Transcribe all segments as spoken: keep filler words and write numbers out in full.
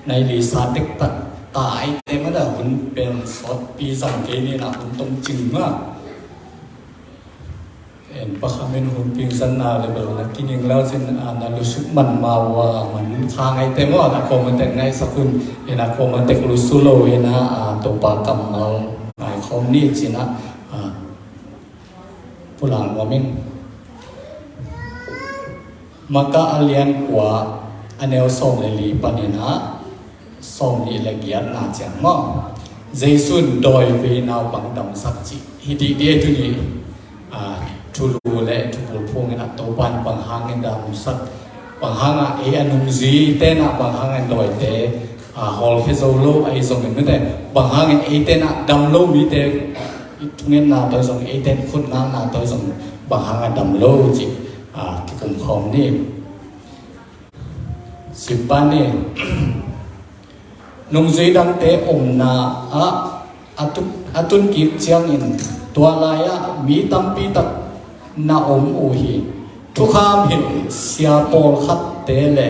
Nai lisa tektak ta ai te mada hun pen sawtpi zang kei ni na hun tong cing ma. En pakhamin hun ping zan na le bel na kinging lau cin, a, na lusuk man ma wa man kha ngai te mo na koma tek ngai sakun, en a koma tek lusu lo en a, a, Topa kammal ngai khom ni cin a, a, pulang wa min. Maka a lian kua a neu sawm le li panin a sawm nih le giatna ciang maw. Jesu in dawi vei naupang damsak cih hi dih dih tu ni, a, thulu le thupul phungin a Topa in bang hangin damsak, bang hangin ei a nungzui ten a bang hangin dawite, a, hawlkhia zo lo ahi zongin mite, bang hangin ei ten a dam lo mite, i thungetna tawh zong, ei ten khutngakna tawh zong bang hangin dam lo cih, a, kikum khawm ni. Simpan ni. Nungzui dangte omna ah a tu-, a tunkik ciangin tua lai-ah mi tampi tak na om uh hi. Thukham hilh sia pawlkhatte le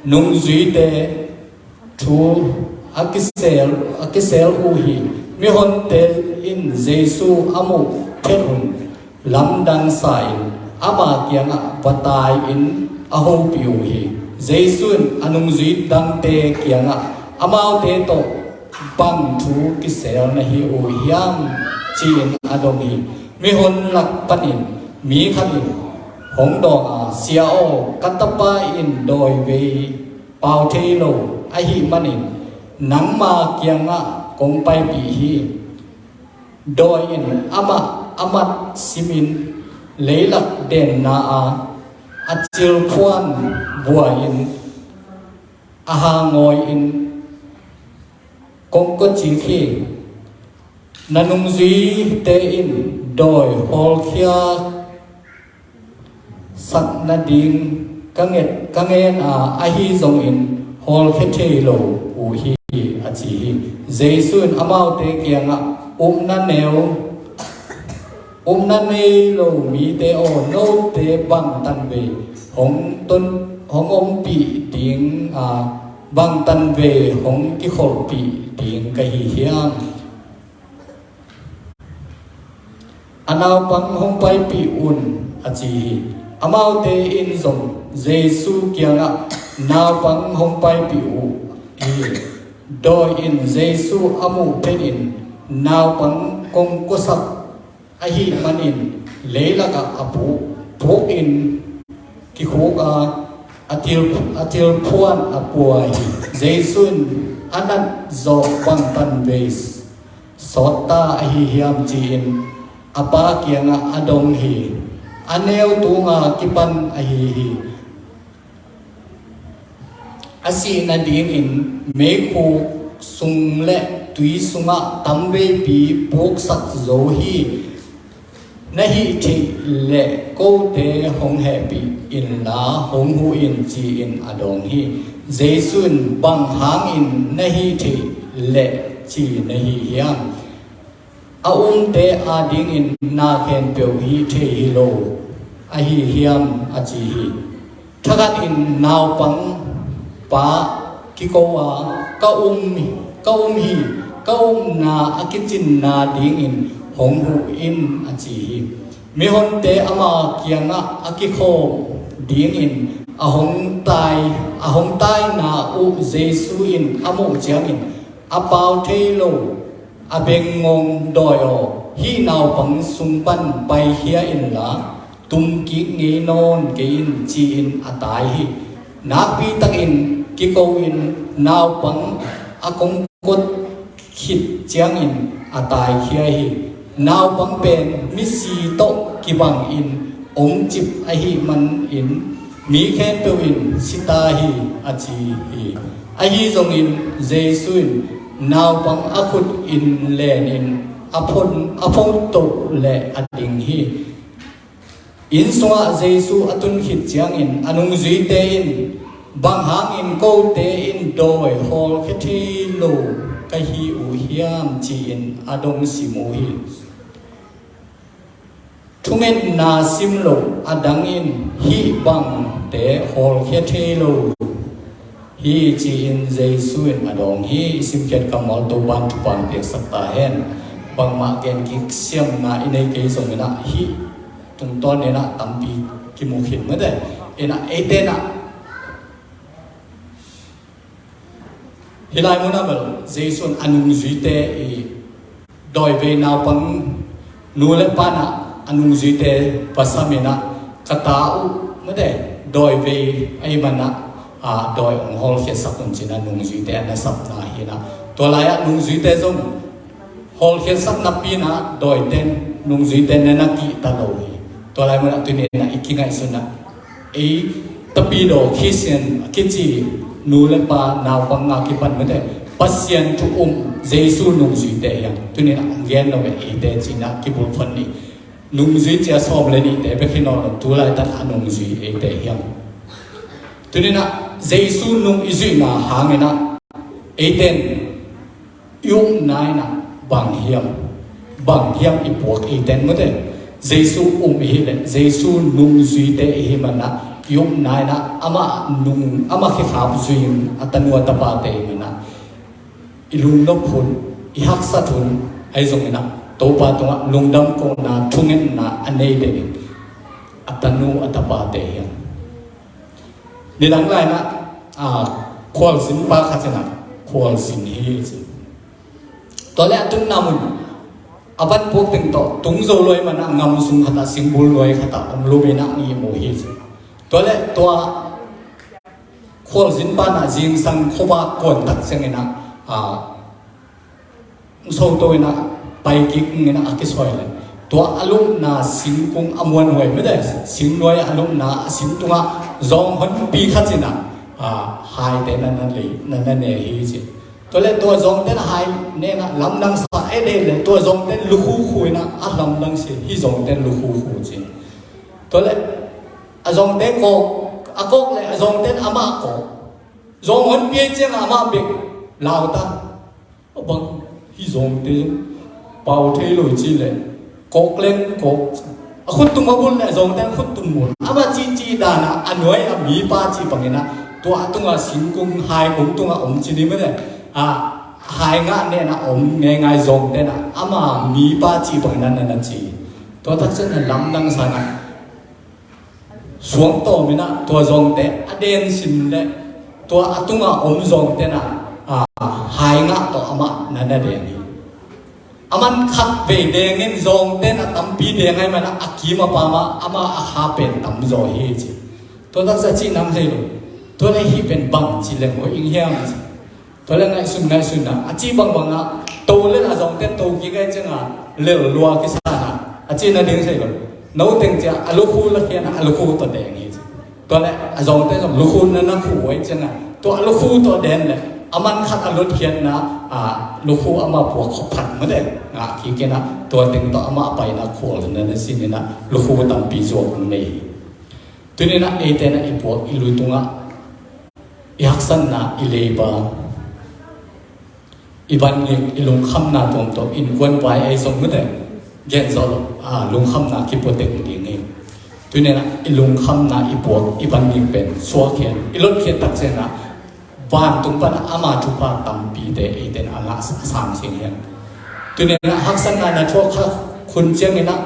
nungzuite thu a kisel, a kisel uh hi. Mihonte in Jesu a muh phet un lamdang sa-in ama kiangah va tai-in a hopih uh hi. Jesu in a nungzui dangte kiangah amaute tawh bang thu kisel na hi uh hiam ci-in a dong hi. Mihon lak panin mi khat in hong dawng a, Sia aw, ka tapa in dawi vei pau thei lo ahih manin nangma kiangah kong paipih hi. Dawi in amah a mat simin leilak denna a, a cilphuan bua-in a hangawi-in kong kawcik hi. Na nungzuite in dawi hawlkhia sak nading ka nget, ka ngen a, ahi zongin hawlkhia thei lo uh hi, a ci hi. Jesu in amaute kiangah, Upna neu, upna nei lo mite aw, note bang tanvei hong ton, hong ompih ding a, bang tanvei hong kikholhpih ding ka hi hiam? A naupang hong paipih un, a ci hi. Amaute in zong Jesu kiangah naupang hong paipih uh hi. Dawi in Jesu a muh phetin naupang kong kuasak ahih manin leilakah a puk, pukin kikhuk a, a thil, a thilphuan a pua hi. Jesu in a nat zawh bang tanvei sawt ta ahi hiam ci-in a pa kiangah a dong hi. A neu tunga kipan ahi hi. A sih nadingin meikhuk sung le tui sungah tamveipi puksak zo hi. Na hih theih leh kote hong hehpih inla hong huh in ci-in a dawng hi. Jesu in bang hangin na hih theih leh ci na hi hiam? A umte adingin na khempeuh hih thei hi lo ahi hiam? A ci hi. Thakhatin naupang pa kiko a, ka um, ka um hi, ka umna a kicinna dingin hong huh in, a ci hi. Mihonte ama kiangah a kikhawm dingin a hong tai, a hong taina uh Jesu in a muh ciangin, a pau thei lo, a bengngong dawi aw, hih naupang sung pan paikhia inla, tumkik ngei nawn kei in, ci-in a tai hi. Nakpi takin kiko-in naupang a kong kuat khit ciangin a taikhia hi. Naupang pen misi tawh kibangin ong cip ahih manin mi khempeuh in si ta hi, a ci hi. Ahi zongin Jesu in naupang a khut in lenin a phon, a phon to le a ding hi. Inn sungah Jesu a tun khit ciangin a nungzuite in, bang hangin kote in dawi hawlkhia thei lo ka hi uh hiam, ci-in a dong sim uh hi. Thungetna sim loh adangin hih bangte hawlkhia thei lo Hi ci-in Jesu in a dawng hi. I simkhiat kammal Topa'n thupha piaksak ta hen. Bangmah gen kik siamna i nei kei zongin ah hih tungtawn in ah tampi kimu khin mate. In ah eite in ah hih lai mun ah bel Jesu in a nungzuite i dawivei naupang nu le pa in ah a nungzuite va sam in ah ka ta uh mate dawivei ahih man ah a dawi hong hawlkhiatsak un ci-in ah nungzuite a na sapna hi in ah tua lai ah nungzuite zong hawlkhiatsak napi in ah dawite in nungzuite na na kihta lo hi. Tua lai mun ah tuni in ah i kingaihsun ah ei Tapidaw Khristian a kici nu le pa naupang a kipan mate Pasian thu um Jesu nungzuite hi hang. Tuni in ah gen lo ve eite ci-in ah kibulphuh ni. Nungzui ci-a sawm le nihte bek hi nawn lo, tu laitak a nungzui eite hi hang. Tuni in ah Jesu nung i zuihna hangin ah eite in i upna in ah bang hiam, bang hiam i puak eite in mate. Jesu um i hih leh Jesu nungzuite i hih man ah i upna in ah amah nung, amah khekhap zui in a tanu a tapate i hih man ah i lungnop hun, i haksat hun ahi zongin ah Topa tungah lungdam kohna thungetna a nei dingin a tanu a tapate hi hang. Nidang lai in ah a khualzin pa khat in ah khualzin hi ci. Tua leh a tunna mun a van puak teng tawh tung zo luai man ah ngam sung khat ah singbul luai khat ah om lum in ah i mu hi ci. Tua leh tua khualzin pa in ah zingsang khuavak kuan tak ciangin ah a so to in ah pai kik in ah a kisawi leh tua a lupna singkung a muanhuai mate singnuai a lupna a sing tungah zawng honpi khat in ah a haite na na lei, na na ne hi ci. Tua leh tua zawngte in ah hai ne in ah lamdang sa e de leh tua zawngte in lukhukhu in ah a lamdang si hih zawngte in lukhukhu ci. Tua leh a zawngte kawk, a kawk leh a zawngte in amah kawk. Zawng honpi ahih ciangin amah bek lauta. A bang hih zawngte pau thei lo ci leh kawk leng kawk. A khut tung a bul leh a zawngte in khut tung bul. Amah cihcih dan ah a nuai a mipa cih bangin ah tua a tungah singkung hai kung tungah om ci ni mate. A hai ngah ne in ah om ngeingai zawngte in ah ama mipa cih bangin ah na na ci. Tua tak ciangin ah lamdang sa in ah suang tawm in ah tua zawngte a den sin leh tua a tungah om zawngte in ah a hai ngah tawh amah na na den hi. A man khat vei deng in zawngte in ah tampi deng ahih man ah a kim a pam ah amah a kha pen tam zaw hi ci. Tua tak ciang cih nam thei lo. Tua leh hih pen bang ci leng hoih ing hiam ci. Tua leh ngaihsun ngaihsun in ah a cih bangbang ah to lel a zawngte in to kik ahih ciangin ah lel lua kisa in ah a cih nading thei lo. No teng ciah a lukhu lakhia in ah a lukhu tawh deng hi ci. Tua leh a zawngte zong lukhu na na khu ahih ciangin ah tua a lukhu tawh den leh a man khat a lutkhiatna a lukhu amah puak khop phat mate ngah kik in ah tua teng tawh amah paina khual na na sin in ah lukhu tampi zuak nei hi. Tuni in ah eite in ah i puak i lu tungah i haksatna, i leiba, i van ngik, i lungkhamna tuamtuam, innkuan vai ahi zong mate gen zawh lo, a lungkhamna kipua tek ding hi. Tuni in ah i lungkhamna i puak i van ngik pen suak hian i lotkhiat tak ciangin ah vantung pan ah ama thupha tampite eite in ah a ngah sang sing hian. Tuni in ah haksatna na thuak kha hun ciangin ah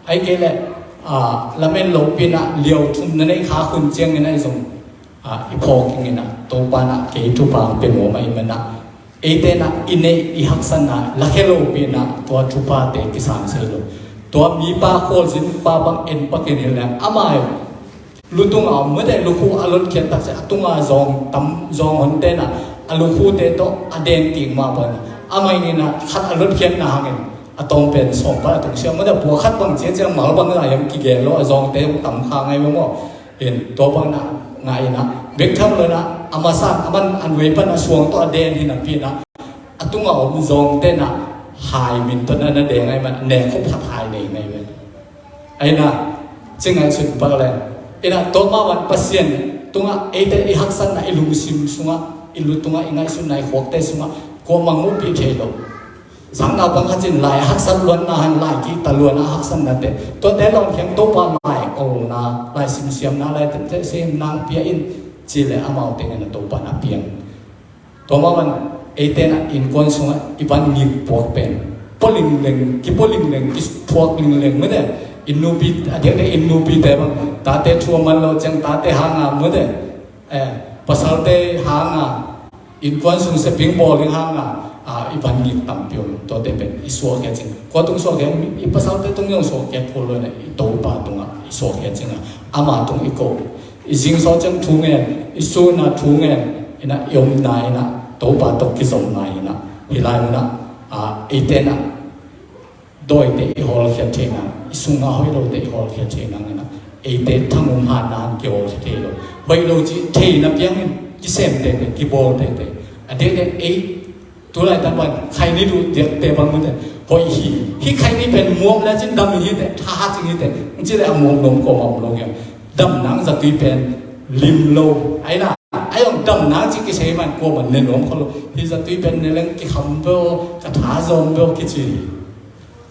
ahih kei leh a lamen lopi in ah liau thum na neih kha hun ciangin ah i zong a i phawk ing in ah Topa in ah kei thupha hong pia nuam ahih man ah eite in ah i neih i haksatna lakhia lopi in ah tua thuphate kisang sei lo. Tua mipa khualzin pa bang en pak in hi leh amah hi. Lu tungah a om mate lukhu a lotkhiat tak ciang a tungah zawng tam zawng honte in ah a lukhute tawh a den kik mah bang in ah amah in ah khat a lotkhiatna hangin a tawng pen sawm pan a tung siam mate pua khat bang ciang ciang mal bang in ah hiam kigel lo a zawngte hong tam kha ngai maw. In tua bang in ah ngah in ah bek tham lo in ah a masa a man a nuai pan a suang tawh a den hi napi in ah a tungah om zawngte in ah hai min tawh na na deng ahih man ne khop khat hai nei ngai ve. Ahi in ah ci ngaihsun pak leng in ah tua mah bang Pasian tungah eite i haksatna i lungsim sungah i lu tungah i ngaihsutna i khuakte sungah kuamah ngupih thei lo. Sang naupang khat in lai haksat luanna hang lai kihta luanna haksatnate tuate lawng khiang Topa lai olna lai simsiamna lai tete sim nang pia in Ci le amau tengin a Topa na piang. Tua mah bang eite na innkuan sungah i van ngik puak pen pua lingleng, kipua lingleng, kiphuak lingleng mete. Inn nupi, a diakte inn nupite bang tate thu a man lo ciang tate hanga mete. Eh, pasalte hanga innkuan sung seping bawl ding hanga, ah, i van ngik tampi om. Tuate pen i suahkhia cing. Kua tung suahkhia, i pasalte tung zong suahkhia kul lo na i Topa tungah i suahkhia cing a, ama tung i ko. I zingsawh ciang thu ngen, i suna thu ngen, ina i omna ina Topa tawh kizomna ina. Hih lai munah, ah, eite na dawite i hawlkhiat theihna, i sunga hoih lote i hawlkhiat theihna ina. Eite thangum hatna an kihawlkhiat thei lo. Hoih lo ci theihna piangin kisem tete, kibawl tete. A dede ei tulai tan bang khaini duh diakte bang mute. Hoih hi, hih khaini pen muam le cin dam hi te, tha cing hi te. Ci le a muam nuam kawm a om lo ngiam. Dam nang zatui pen lim lo. Ai na, ai ong dam nang ci kisei man kawm a ne nuam kho lo. Hih zatui pen ne leng kikham beo, ka tha zawm beo kici hi.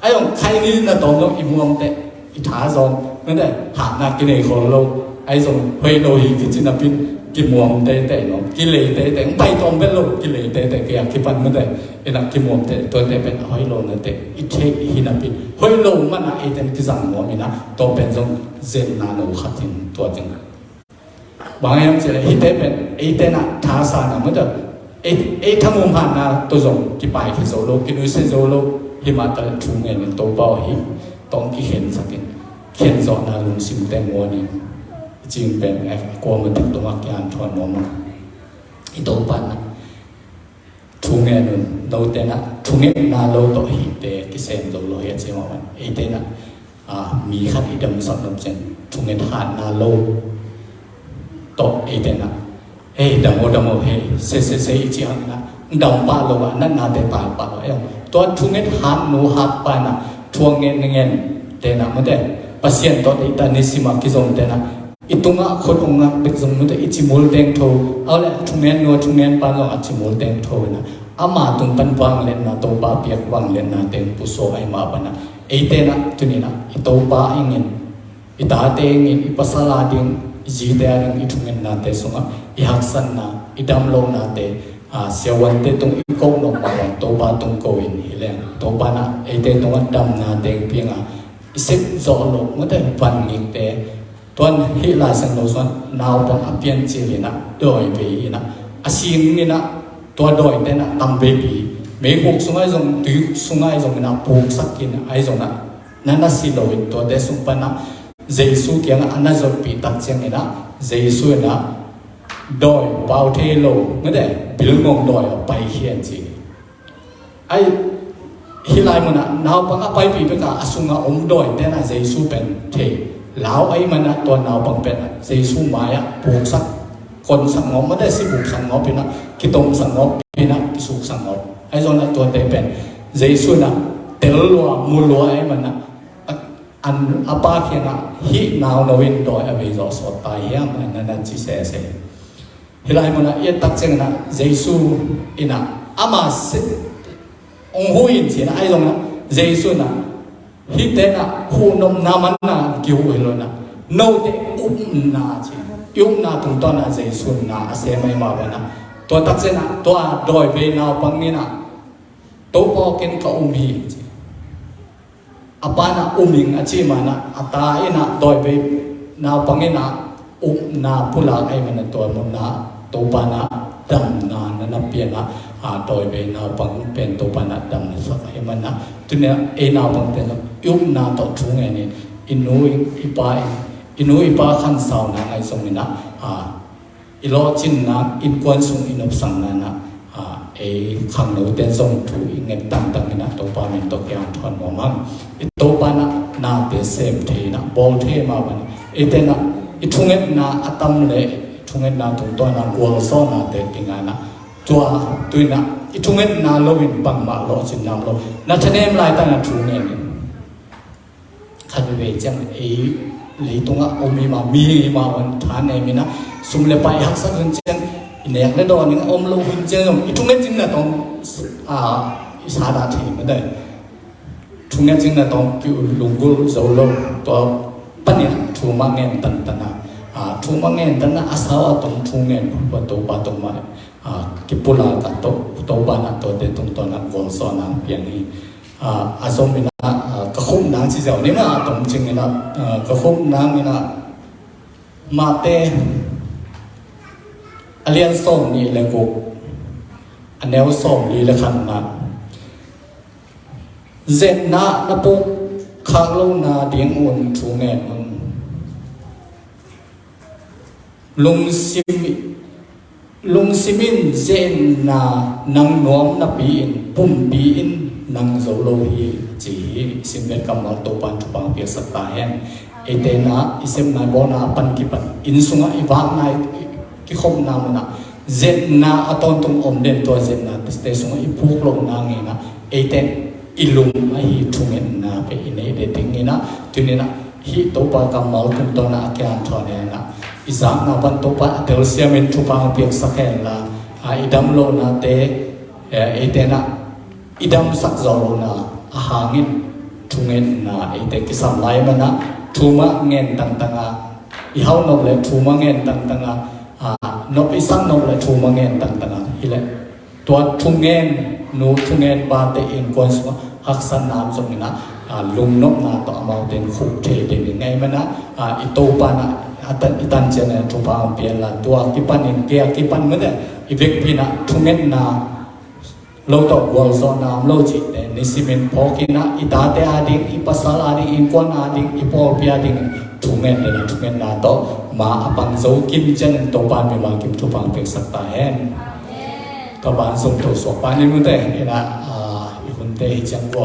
Ai ong khaini na tawm dong i muam te, i tha zawm, mute, hatna kinei khol lo. Ai zong hoih lo hi kici napin, kimuam tete lo, kilei tete, ong pai tawm bel lo, kilei tete, kia kipan mute, ina kimuam te, tuate pen hoih lo nate, i thei hi napin, hoih lo mana eiten kizang nuam ina, tua pen zong zenna no khatin tua ding. Bang hiam cih leh hihte pen eite na thasa na mah tawh ei, ei thangum hatna tawh zong kipai khia zo lo, kinusia zo lo. Hih mah tawh thu ngen in Topa aw hih tawh kikhensak in, khen zawhna lungsim teng muan in, i cing pen a kuamah dik tungah kian thuan nuam a, i Topa na thu ngen un, note na thungetna lo tawh hihte kisem zo lo hi a ci mah bang. Eite na, ah, mi khat i damsak nop ciang thunget hatna lo tawh eite na, hei, dam o, dam o, hei, se, se, se, i ci hang na, dam pah lo a, natnate pah, pah lo a, tua thunget hat nu hat pa na, thunget ngen te na mute, Pasian tawh deihtak nisim a kizom te na, i tungah khut ong ngak bek zong mute, i cimul teng tho. Aw le, thungen nu a thungen pa zong a cimul teng tho ina, ama tung pan vangliatna, Topa piak vangliatna teng pusuak ai mah bang a, eite na tuni na i Topa ingin, i tate ingin, i pasal a ding, i zite a ding i thungetnate sungah i haksatna, i damlohnate, a, siavuante tung i ko nop mah bang Topa tung ko in hi leng, Topa na eite tungah damna teng piang a, i sep zawh loh mute, van ngikte, tuan hih Lai Siangtho suan naupang a piancil ina, dawi vei ina, a sing ina, tua dawite na tam veipi, meikuk sung ai zong, tui sung ai zong ina, puksak ina, ai zong na, na na si lo in, tuate sung pan na Jesu kiangah a na zotpih tak ciang ina, Jesu ina dawi pau thei lo mute, bilngong dawi a pai hian ci. Ai, hih lai munah naupang a paipih bek a, a sungah om dawite na Jesu pen thei. Lau ai mana tua naupang pen Jesu mai-ah puksak, konsak ngawp, mate si puksak ngawp ina, kitomsak ngawp ina, kisuksak ngawp. Ai zong na tuate pen Jesu na tel lua, mu lua ai mana, a, an, a pa kiangah hih nau no in dawi a vei zawh sawt ta hiam, na na ci sese. Hih lai munah i et tak ciangin ah Jesu in ah ama si ong hu in ci-in ah, ai zong ah Jesu in ah hihte in ah huhnopna man ah kihu hi lo in ah, note upna ci, i upna tungtawn ah Jesu in na a sem ahih mah bangin ah, tua tak ciangin ah tua dawi vei naupang in ah Topa aw, ken ka um hi ci. A pa in ah um ing a cih man ah, a ta in ah dawi vei naupang in ah upna pulak ahih man ah, tua mun ah Topa in ah damna na na pia in ah, a dawi vei naupang pen Topa in ah damsak ahih man ah, tuni ah ei naupangte in ah i upna tawh thu ngen in, i nu i pa in, i nu i pa khansauna ngaihsun in ah, a, i lawhcinna, innkuan sung i nopsakna in ah, a, ei khangnote zong thu i nget tangtang in ah Topa min tawh kiang thuan nuam hang. I Topa in ah nate sem thei in ah, bawl thei mah bangin ah, eite in ah i thungetna a tam leh i thungetna tungtawn ah gualzawhnate kinga in ah, tua tu in ah i thungetna lo in bangmah lawhcinna om lo. Na thanem laitak in ah thu ngen in. Khat veve ciang ei leitungah om i mah, mihing i mah bang thanem in ah, sum le pai haksat hun ciang, i nek le dawn in om lo hun ciang zong i thunget cingna tawh, a, i sa dah thei mah dai. Thunget cingna tawh ki lunggulh zo lo, tua panin thu mah ngen tantan a, a, thu mah ngen dan a, a sau a tong thu ngen phutphut Topa tungah, ah, kipulak a, Topa in ah tuate tungtawn ah gualzawhna piang hi. Ah, a zom in ah, ah, ka khumna ci ziau ni mah a tong cing in ah, ah, ka khumna in ah Mate a lian sawmnih le guk, a neu sawmli le khatna. Zetna na puk khak lohna ding un thu ngen un. Lungsim, lungsim in zetna nang nuam napi in pumpi in nang zo lo hi, ci hi. Simbet kammal Topa in thupha piaksak ta hen. Eite in ah i sepna i bawlna a pan kipan inn sungah i vakna i kikhopna munah zetna a tawntung om den, tua zetna te sungah i puk lohna ngen ah eite i lum ahi thungetna pen i neih ding in ah, tuni in ah hih Topa kammal tungtawn ah a kiang thuan in ah i zakna pan Topa a telsiam in thupha piaksak hen la, a i dam lohnate, eh, eite in ah i damsak zo lohna a hangin thungetna eite kisam lai man ah thu mah ngen tangtang a, i hau nop le thu mah ngen tangtang a, a, nop i sak nop le thu mah ngen tangtang a, hi le tua thungen nu thungen pate innkuan sungah haksatna om zongin ah, a, lungnopna tawh amaute in khup thei ding hi ngai man ah, a, i Topa in ah a tan, i tan ciang in thupha hong pia hen la, tua kipan in, kei a kipan mite i vekpi in ah thungetna lo tawh gualzawhna om lo cihte nisimin phawk in ah i tate a ding, i pasal a ding, innkuan a ding, i pawlpi a ding thungen le na thungetna tawh ma a pan zo kim ciangin Topa in mimal kim thupha piaksak ta hen. Ka ban zong tho suak pa ni mute in ah, ah, i hunte hi ciang gual